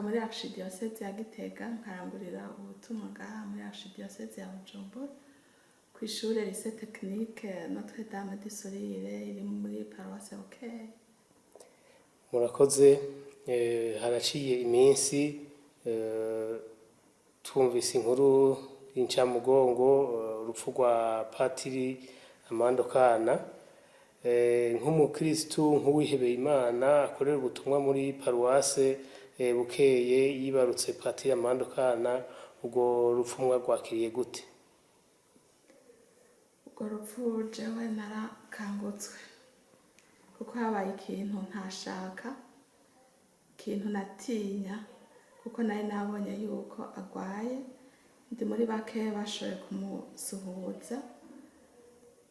Muri Archidiyoseze ya Gitega, nkarangurira ubutumwa ngaha muri Archidiyoseze ya Bujumbura, kw'ishure Lycée Technique Notre Dame du Sourire iri muri Paruwase Bukeye. Murakoze. Haraciye iminsi twumvise inkuru y'incamugongo, urupfu rwa Patiri Amando Kana. Nk'umukristu, nk'uwihebeye Imana akorera ubutumwa muri paruwase Bukeye yibarutse Patiri Amando Kana, urwo rupfu mwarwakiriye gute? Urwo rupfu jewe narakangutswe, kuko habaye ikintu ntashaka, ikintu natinya, kuko nari nabonye yuko agwaye. Ndi muri bake bashoboye kumusuhuza,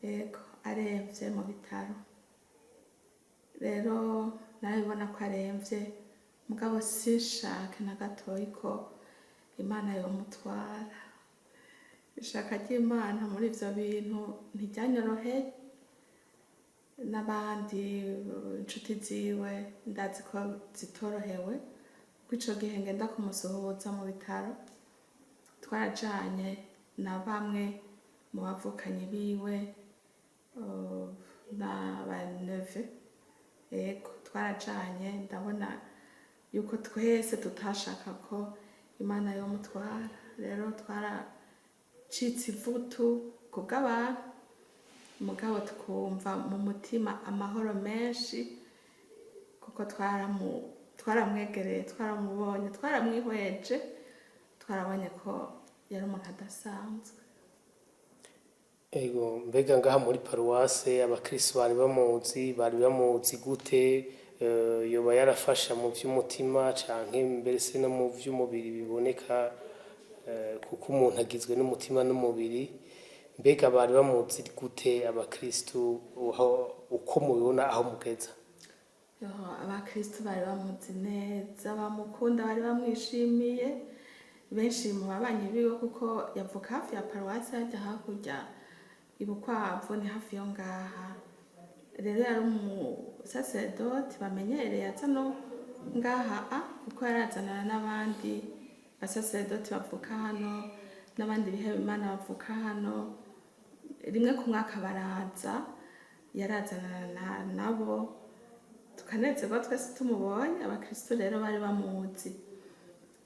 yego, aremvye mu bitaro. Rero narabibona ko aremvye, mugabo sinshake na gatoyi ko Imana yomutwara. Ishaka ry'Imana muri ivyo bintu ntiryanyoroheye. N'abandi inshuti ziwe ndazi ko zitorohewe, kuko ico gihe ngenda kumusuhuza mu bitaro twarajanye na bamwe mu bavukanyi biwe, n'abaneve. Yego, twarajanye. Ndabona yuko twese tutashaka ko Imana yomutwara. Rero twaracitse ivutu kubw'abantu, mugabo twumva mu mutima amahoro menshi, kuko twaramwegereye, twaramubonye, twaramwihweje, twarabonye ko yari umuntu adasanzwe. Ego, mbega ngaha muri paruwase abakristo bari bamuzi gute? Yoba yarafasha mu vy'umutima canke mbere se no mu vy'umubiri biboneka? Kuko umuntu agizwe n'umutima n'umubiri. Mbega bari bamuzi gute abakristo, uko mubibona aho mugeza? Yoho, abakristo bari bamuzi neza, bamukunda, bari bamwishimiye. Benshi mu babanyi biwe, kuko yavuka hafi ya paruwasi, hajya hakurya ibukwavu, ni hafi yo ngaha. Rero yari umusaseredoti bamenyereye, aza no ngaha kuko yarazanana n'abandi basaseredoti bavuka hano n'abandi biheba Imana bavuka hano. Rimwe ku mwaka baraza, yarazanana nabo, tukanezerwa twese tumubonye. Abakristo rero bari bamuzi,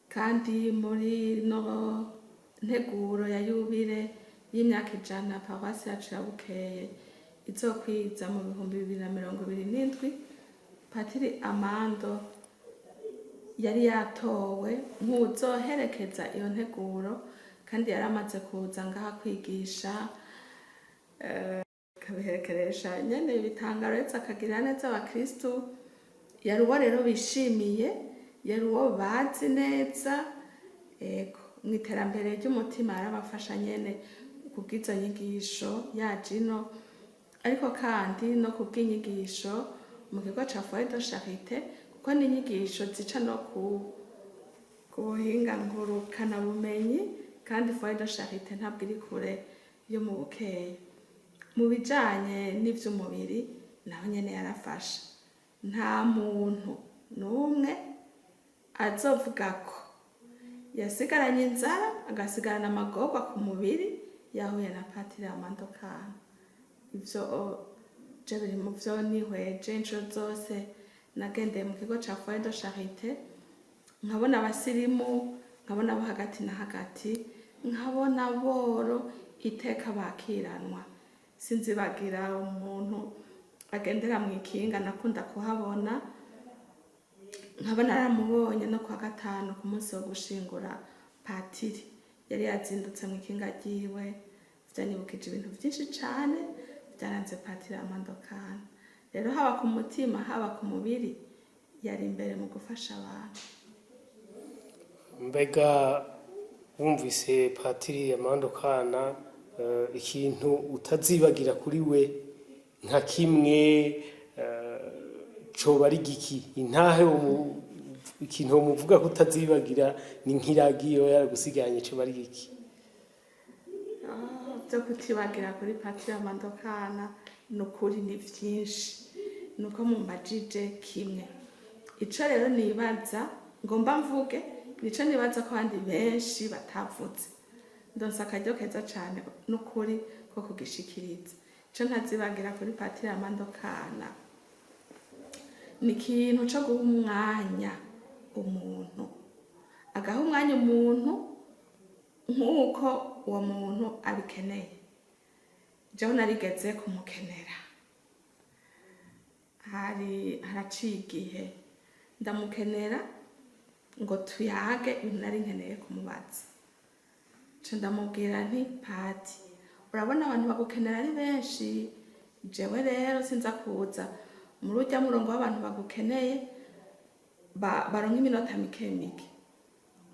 kandi muri no nteguro ya yubile y'imyaka 100 paruwasi yacu ya Bukeye izokwiza mu 2027, Patiri Amando yari yatowe nk'uzoherekeza iyo nteguro, kandi yari amaze kuza ngaha kwigisha, akabiherekeresha nyene ibitangaro, uretse akagirira neza abakristu. Yari uwo rero bishimiye, yari uwo bazi neza. Ego, mu iterambere ry'umutima yarabafasha nyene kubw'izo nyigisho yaje ino, ariko kandi no kubw'inyigisho mu kigo ca Foyer de Charité, kuko ni inyigisho zica no ku buhinga ngurukanabumenyi, kandi Foyer de Charité ntabwo iri kure yo mu Bukeye. Mu bijanye n'ivy'umubiri naho nyene yarafasha. Nta muntu n'umwe azovuga ko yasigaranye inzara, agasigarana amagorwa ku mubiri yahuye na Patiri Amando Kana. Ivyo je biri mu vyo nihweje inshuro zose nagendeye mu kigo ca Foyer de Charité, nkabona abasirimu, nkabona abo hagati na hagati, nkabona boro iteka bakiranwa. Sinzibagira umuntu agendera mu ikinga nakunda kuhabona, nkaba naramubonye no kwa gatanu ku munsi wo gushingura patiri, yari yazindutse mu ikinga ryiwe. Vyanyibukije ibintu vyinshi cane byaranze Patiri Amando Kana. Rero haba ku mutima, haba ku mubiri, yari imbere mu gufasha abantu. Mbega wumvise Patiri Amando Kana, ikintu utazibagira kuri we nka kimwe coba ari giki? Intahe ikintu muvuga ko utazibagira ni nk'iragi yo yaragusiganye, coba ari giki? Ah, byo kutibagira kuri Patiri Amando Kana ni ukuri ni vyinshi, ni uko mumbajije kimwe. Ico rero nibaza Ngomba mvuge nico nibaza ko abandi benshi batavuze. Ndonse akaryo keza cane n'ukuri ko kugishikiriza. Ico ntazibagira kuri Patiri Armando Kana ni ikintu co guha umwanya umuntu, agaha umwanya umuntu nk'uko uwo muntu abikeneye. Jewe narigeze kumukenera, hari haraciye igihe ndamukenera ngo tuyage ibintu nari nkeneye kumubaza. Nca ndamubwira nti: "Pati, urabona abantu bagukenera ari benshi. Jewe rero sinza kuza muri urya murongo w'abantu bagukeneye baronka iminota mike mike.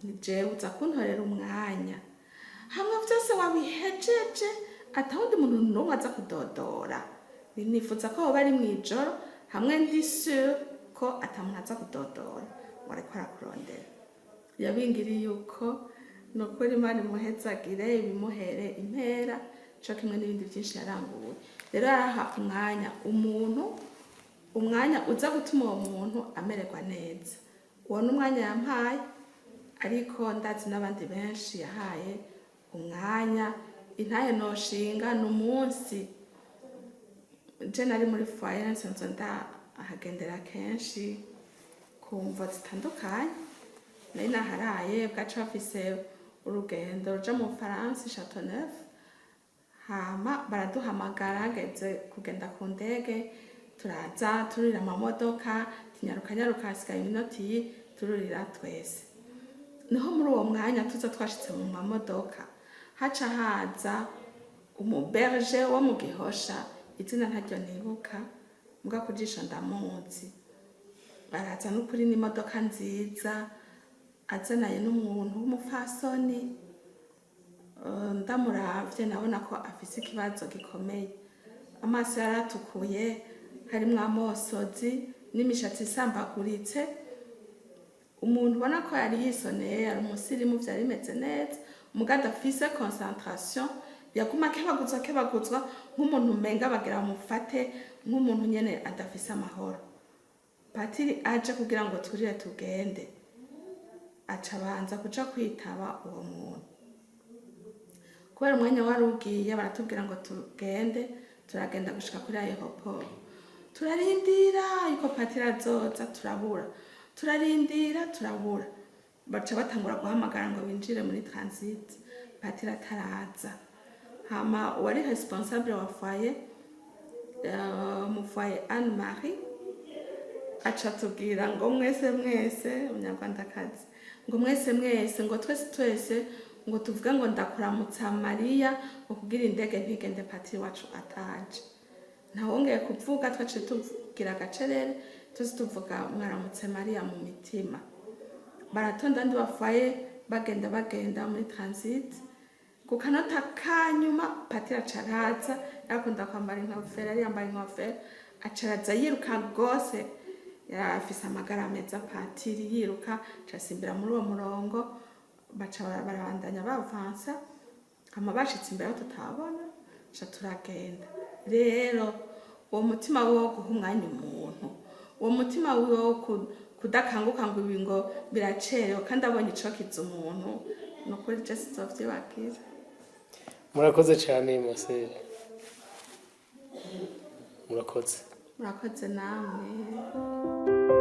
Ni jewe uza kuntorera umwanya hamwe vyose wabihejeje, atawundi muntu n'umwe aza kudodora. Nifuza ko hoba ari mw'ijoro, hamwe ndi sûr ko ata muntu aza kudodora ngo ariko arakurondera." Yabingiriye uko. Ni ukuri, Imana imuhezagire, ibimuhere impera, co kimwe n'ibindi byinshi yaranguye. Rero yaraha umwanya umuntu, umwanya uza gutuma uwo muntu amererwa neza. Uwo ni umwanya yampaye, ariko ndazi n'abandi benshi yahaye umwanya. Intahe noshinga ni umunsi je nari muri foyer, nsanzwe ndahagendera kenshi ku mvo zitandukanye. Nari naharaye bwaca bafise urugendo ruja mu Bufaransa, Chateauneuf. Hama baraduhamagara hageze kugenda ku ndege, turaza tururira amamodoka, tinyaruka nyaruka, hasigaye iminota iyi, tururira twese. Niho muri uwo mwanya tuza twashitse mu mamodoka, haca haza umuberge wo mu Gihosha, izina ntaryo nibuka, mbwa kujisho ndamuzi. Baraza n'ukuri n'imodoka nziza, azananye n'umuntu w'umupfasoni. Ndamuravye nabona ko afise ikibazo gikomeye. Amaso yaratukuye, harimwo amosozi n'imishatsi isambaguritse. Umuntu ubona ko yari yisoneye, yari umusirimu, vyari bimeze neza, muga adafise concentration. Yaguma akebaguzwa akebaguzwa nk'umuntu umenga bagira bamufate, nk'umuntu nyene adafise amahoro. Patiri aje kugira ngo turire tugende, aca abanza kuja kwitaba uwo muntu. Kubera umwanya wari ugiye, baratubwira ngo tugende. Turagenda gushika kuri aéroport, turarindira yuko patiri azoza, turabura, turarindira, turabura. Baca batangura guhamagara ngo binjire muri transit, patiri ataraza. Hama uwari responsable wa foyer, mu foyer, Anne Marie, aca atubwira ngo mwese mwese, umunyarwandakazi, ngo mwese mwese, ngo twese twese, ngo tuvuge ngo "Ndakuramutsa Mariya", ngo kugira indege ntigende patiri wacu ataje. Ntawongeye kuvuga. Twaciye tugira agacerere, tuzi tuvuga "Mwaramutse Mariya" mu mitima. Baratonda andi bafaye, bagenda bagenda muri transit. Ku kanota kanyuma patiri aca araza. Yarakunda kwambara inkofero, yari yambaye inkofero, aca araza yiruka rwose. Yari afise amagara meza patiri. Yiruka aca asimbira muri uwo murongo, baca barabandanya bavansa. Hama bashitse imbere aho tutabona, ca turagenda. Rero uwo mutima wiwe wo guha umwanya umuntu, uwo mutima wiwe wo kudakanguka ngo ibi ngo biracerewe kandi abonye icokiza umuntu, ni ukuri je sizovyibagira. Murakoze cyane, Marcel, murakoze. Murakoze namwe.